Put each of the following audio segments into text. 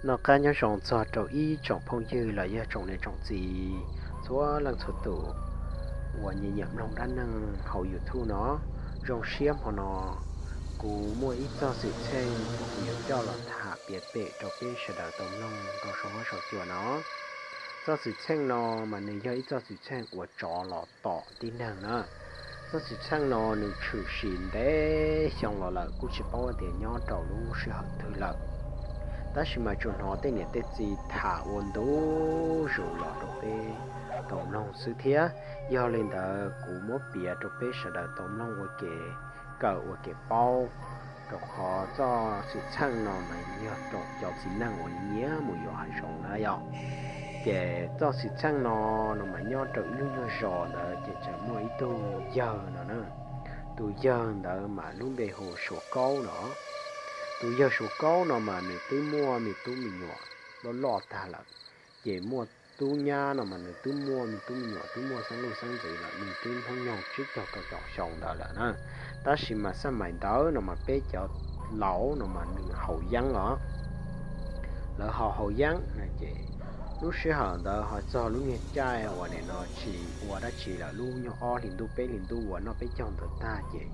Noj qab nyob zoo txog rau ib tsoom phooj ywg los yog tsoom niam tsoom txiv txhua leej txhua tus uas nyiam nyiam mloog dab neeg hauv YouTube no. Zoo siab hmo no kuv muaj ib txoj xwm txheej uas kuv yuav coj los tham piav pem rau peb sawv daws tau mloog rau saum huab saum cua no. Txoj xwm txheej no mas nws yog ib txoj xwm txheej uas tsov los tom tib neeg na. Txoj xwm txheej no nws tshwm sim ntev xyoo los lawm, kuj tsis paub tias nyob rau lub sij hawm twg lawm, tab sis mas tsuas hnov tej niam tej txiv tham ua ntu zus los rau peb tau mloog xwb thiab. Yog li ntawd kuv muab piav rau peb sawv daws tau mloog ua ke, kawm ua ke paub, rau qhov txoj xwm txheej no mas yog rau cov txiv neej uas nyiam mus yos hav zoov na yom. Ces txoj xwm txheej no no mas nyob rau ib lub nyuag zos ntawd ces tseem muaj ib tug yawg no na. Tus yawg ntawd mas lub npe hu Suav Kaub no. Tus yawg Suav Kaub no mas nws twb muaj me tub me nyuam loj loj tag lawm, ces muaj tub nyab no mas nws twb muaj me tub me nyuam, twb muaj xeeb leej xeeb ntxwv lawm, nws twb hnub nyoog tsib caug rau caum xyoo ntawd lawm na. Tab sis mas xaj mais ntawd no mas peb cov laus no mas nws haus yeeb os. Lawv ho haus yeeb no ces lub sij hawm ntawd ho txog lub niag caij uas nim no tsis ua dab tsi lawm, lub nyuag ob hlis ntuj peb hlis ntuj uas noj peb caug ntawd tag ces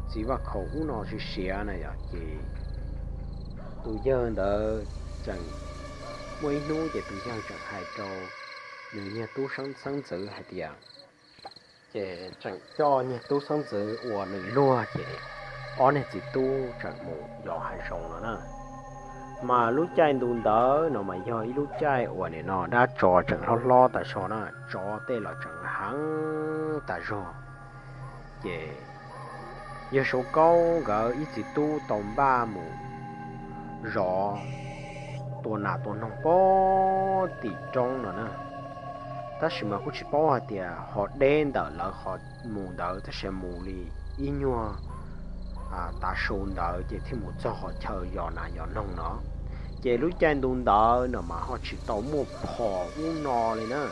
txiv vaj khaum ub no siav siav na yom, ces tus yawg ntawd tseem muaj ib hnub ces tus yawg tseem hais rau nws niag tub xeeb ntxwv hais tias, ces tseem coj niag tub xeeb ntxwv uas nws luag ces ob niag txiv tub tseem mus yos hav zoov no na. Mas lub caij ntu ntawd no mas yog ib lub caij uas nim no dab tsov tseem hlob hlob tas zog na, tsov tej los tseem heev tas zog. Ces yawg Suav Kaub nkawd ib txiv tub tau npaj mus zov tua nas tua noog pem tim roob no na. Tab sis mas kuj tsis paub hais tias ho deb ntawm lawv qhov mus ntawd tab sis mus li ib nyuag tav su ntawd ces thiaj mus txog qhov chaw yos nas yos noog no. Ces lub caij ntu ntawd no mas ho tsis tau muaj phom ub no li na.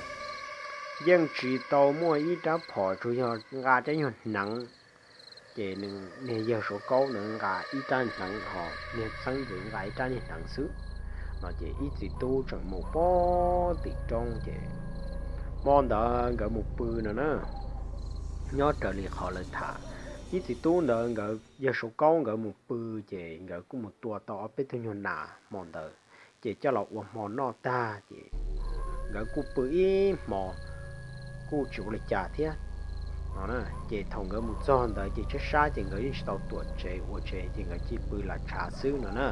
Yeej tsis tau muaj ib rab phom, tsuas yog nqa rab nyuag hneev. Ces niag yawg Suav Kaub ntawd nqa ib rab hneev, ho niag xeeb ntxwv nqa ib rab niag hneev xwb no. Ces ib txiv tub tseem mus pem tim roob ces hmo ntawd nkawd mus pw no na. Nyob raws li qhov lawv tham, ib txiv tub ntawd nkawd yawg Suav Kaub nkawd mus pw, ces nkawd kuj mus tua tau ob peb tug nyuag nas hmo ntawd, ces coj los ua hmo noj tag ces nkawd kuj pw ib hmo, kuj tsis ua li cas thiab no. Ces thaum nkawd mus txog ntawd ces tshaib sab ces nkawd yeej tsis tau tuam tsev ua tsev ces nkawd cia li pw lam tshav xwb no na.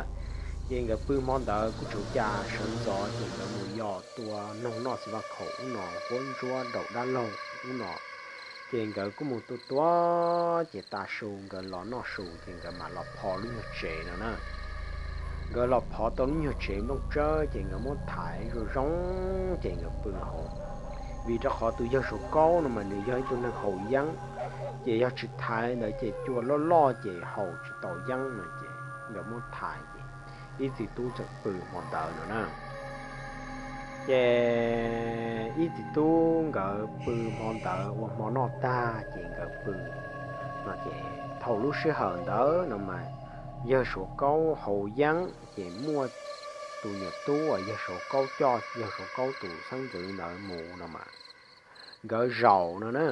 Ces nkawd pw hmo ntawd kuj tsis ua cas, sawv ntxov ces nkawd mus yos tua noog noj txiv vaj khaum ub no, quab ntsuab daum dab laug ub no. Ces nkawd kuj mus tua tua, ces tav su nkawd los noj su ces nkawd mam los phov lub nyuag tsev no na. Nkawd los phov tau lub nyuag tsev nplooj tsawb ces nkawd muab thaiv zoo zoo, ces nkawd pw hauv. Vim rau qhov tus yawg Suav Kaub no mas nws yog ib tug neeg haus yeeb, ces yog tsis thaiv ntawd ces cua loj loj ces haus tsis tau yeeb no, ces nkawd muab thaiv ces ib txiv tub txawm pw hmo ntawd no na. Ces ib txiv tub nkawd pw hmo ntawd ua hmo noj tag ces nkawd pw no. Ces thaum lub sij hawm ntawd no mas yawg Suav Kaub haus yeeb ces muaj tus nyuam tub uas yawg Suav Kaub coj, yawg Suav Kaub tus xeeb ntxwv ntawd mus no mas nkawd zaum no na.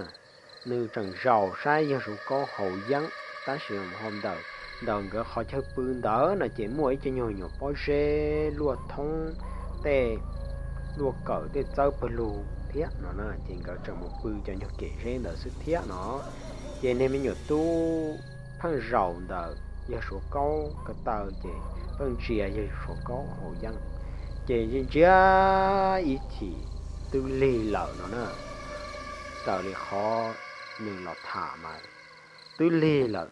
Nws tseem zaum saib yawg Suav Kaub haus yeeb, tab sis ho ntawm, ntawm nkawd qhov chaw pw ntawd no ces muaj ib co nyuag nyuam pob zeb luaj thoob tej, luaj kawm tej txawb pawg lug thiab no na. Ces nkawd tseem mus pw cov nyuag kem zeb ntawd xwb thiab no. Ces niag me nyuam tub pheej zaum ntawm yawg Suav Kaub ko taw ces pheej ntsia yawg Suav Kaub haus yeeb. Ces ntsia ib chim twb lig lawm no na. Raws li qhov nws los tham mas twb lig lawm.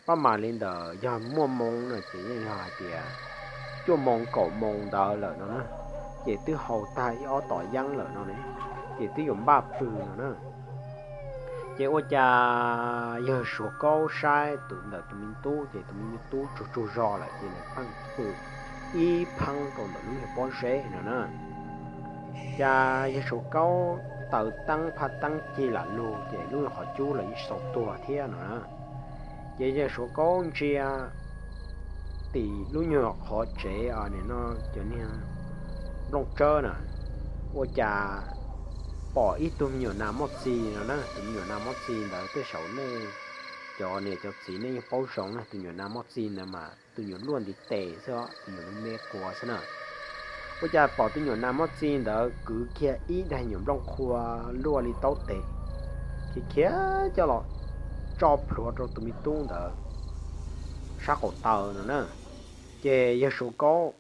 Pab mam li ntawd yog muaj moo no ces yeej yog hais tias cuaj moo kaum moo ntawd lawm no na. Ces twb haus tag ib ob tom yeeb lawm no ne, ces twb yuav npaj pw no na. Ces ua cas yawg Suav Kaub saib tus ntawm tus me tub ces tus me tub tsaug tsaug zog lawm ces nws pheej pw ib pheeb rau ntawm lub nyuag pob zeb no na. Cas yawg Suav Kaub taws teeb phaj teeb cig lam lug ces lub qhov cub los yeej tsis tau tuag thiab no na. Ces yawg Suav Kaub ntsia tim lub nyuag qhov tsev no cov niag nplooj tsawb na, ua cas pom ib tug me nyuam nas moj txi no na. Tus me nyuam nas moj txi ntawd tej zaum nej cov niam cov txiv nej yeej paub zoo na, tus me nyuam nas moj txi ntawd mas tus me nyuam luaj ntiv tes xwb, tus me nyuam me quas xwb na. Ua cas pom tus me nyuam nas moj txi ntawd kwv kiag ib daim nyuam nplooj qhua luaj li taub tes, khiav khiav coj los tso plhuav rau tus me tub ntawd sab qaum taw no na. Ces yawg Suav Kaub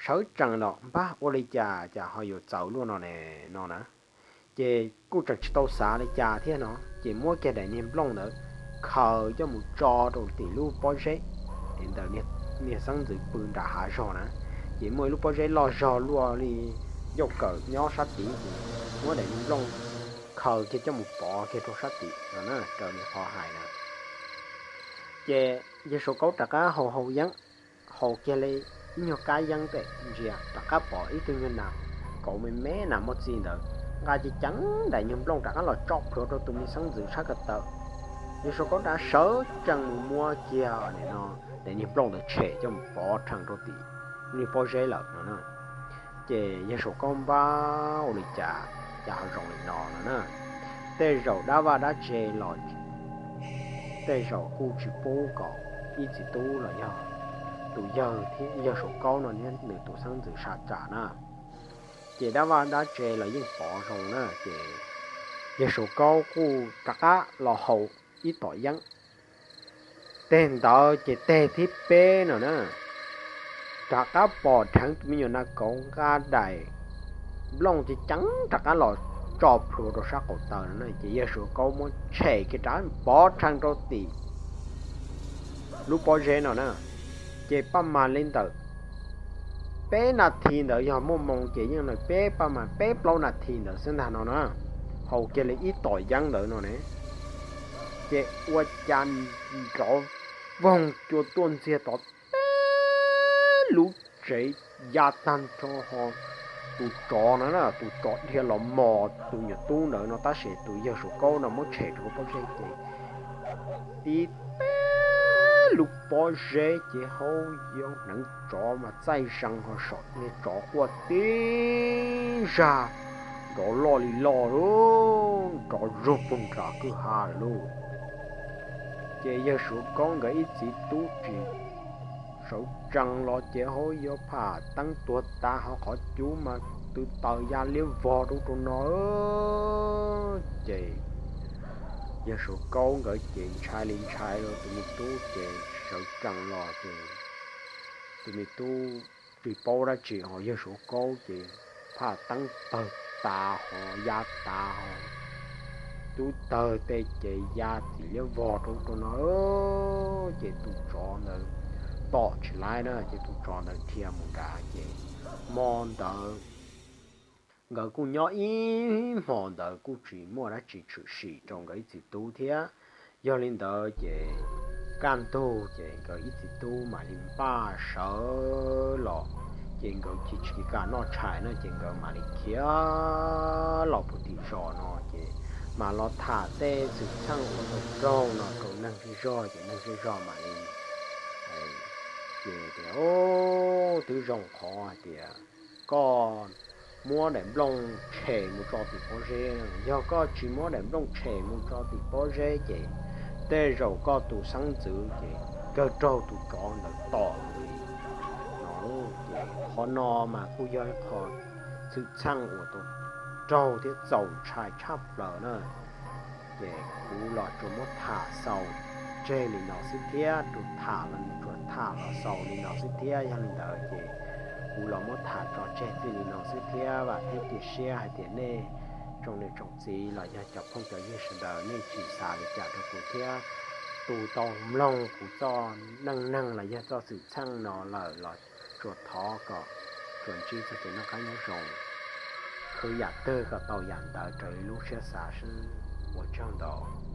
sawv tsees los npab ua li cas cas ho yuav txawv luaj no ne no na. Ces kuj tseem tsis tau xav li cas thiab no, ces muab kiag daim niag nplooj ntawd khaws coj mus tso rau tim lub pob zeb, es ntawm niag xeeb ntxwv pw nram hav zog na. Ces muaj ib lub pob zeb loj zog luaj li ncauj kawm nyob sab tid, ces muab daim niag nplooj khaws kiag coj mus pov kiag rau sab tim no na, raws li qhov hais na. Ces yawg Suav Kaub rov qab haus haus yeeb, haus kiag li ib nyuag kab yeeb tes ntsia rov qab pom ib tug nyuag nas kauv me me nas moj txi ntawd nqa ceev ceev daim nyuag nplooj rov qab los tso plhuav rau tus me xeeb ntxwv sab ko taw. Yawg Suav Kaub rov sawv tsees mus muab kiag no, daim niag nplooj ntawd tshem coj mus pov rhees rau tim niag pob zeb lawm no na. Ces yawg Suav Kaub npab ua li cas cas ho zoo li no no na. Tej zaum dab vaj dab tse los tej zaum kuj tsis pub kom ib txiv tub los yog tus yawg thiab yawg Suav Kaub no thiab nws tus xeeb ntxwv sab tsam na. Ces dab vaj dab tse los yeej pov zoo na, ces yawg Suav Kaub kuj rov qab los haus ib tom yeeb. Teg ntawd ces teg thib peb no na, rov qab pom dheev tus me nyuam nas kauv nqa daim nplooj ceev ceev rov qab los tso plhuav rau sab qaum taw no na, ces yawg Suav Kaub muab tshem kiag rov pov rhees rau tim lub pob zeb no na. Ces paj mas li ntawm peb nas this ntawd, yog muaj moo ces yeej li peb, paj mas peb plaub nas this ntawd xwb ntag no na, haus kiag li ib tom yeeb ntawd no ne, ces ua cas nrov voog cua tuaj ntxiag tod teb lub tsev ya tag nrho ho tus tsov no na, tus tsov dhia los mos tus nyuam tub ntawd no tab sis tus yawg Suav Kaub no muab tshem rau pob zeb ces tib teb lub pob zeb ces hauv yog hneev tsov mas txaij zees ho saum niag tsov quaj tib zag nrov loj li loj lawm, nrov zug puag nram kwj ha lawm lauj. Ces yawg Suav Kaub nkawd ib txiv tub tsis sawv tsees los ces hauv yog pham teeb tuag tas ho qhov cub mas tw taws ya liab vog rau rau no. Ces yawg Suav Kaub nkawd ces ntshai li ntshai los tus me tub ces sawv tsees los ces tus me tub tsis paub dab tsi ho yawg Suav Kaub ces pham teeb tawg tas ho ya tas ho tub tawg tej ces ya txim liab vog rau rau no. Ces tus tsov ntawd tom tsis laib na ces tus tsov ntawd dhia mus nrad ces hmo ntawd nkawd kuj nyob ib hmo ntawd kuj tsis muaj dab tsi tshwm sim rau nkawd ib txiv tub thiab. Yog li ntawd ces kaj ntug ces nkawd ib txiv tub mam li npaj sawv los, ces nkawd cia tsis kam noj tshais no ces nkawd mam li khiav los puag tim zos no ces mam los tham tej xwm txheej uas tau raug no rau neeg zej zog ces neeg zej zog mam li ces tias, Twb zoo qhov hais tias koj muab daim nplooj tshem mus tso tim pob zeb, yog koj tsis muab daim nplooj tshem mus tso tim pob zeb ces tej zaum koj tus xeeb ntxwv ces kawg raug tus tsov ntawd tom li no. Ces qhov no mas kuj yog ib qho xwm txheej uas tau raug thiab txaus ntshai tshaj plaws na. Ces kuv los tsuas muab tham xaus tseg li no xwb thiab, tsuas tham los nws tsuas tham los xaus li no xwb thiab. Yog li ntawd ces kuv los muab tham tso tseg txij li no xwb thiab, vam thiab cia siab hais tias nej tsoom niam tsoom txiv los yog cov phooj cov ywg sawv daws nej tsis xav li cas rau kuv thiab. Tus tau mloog kuv txoj neej neeg los yog txoj xwm txheej no lawm los tsuas thov kom tsuas ntsib txoj kev noj qab nyob zoo, khwv yam twg kom tau yam ntawd raws li lub siab xav xwb. Ua tsaug ntau.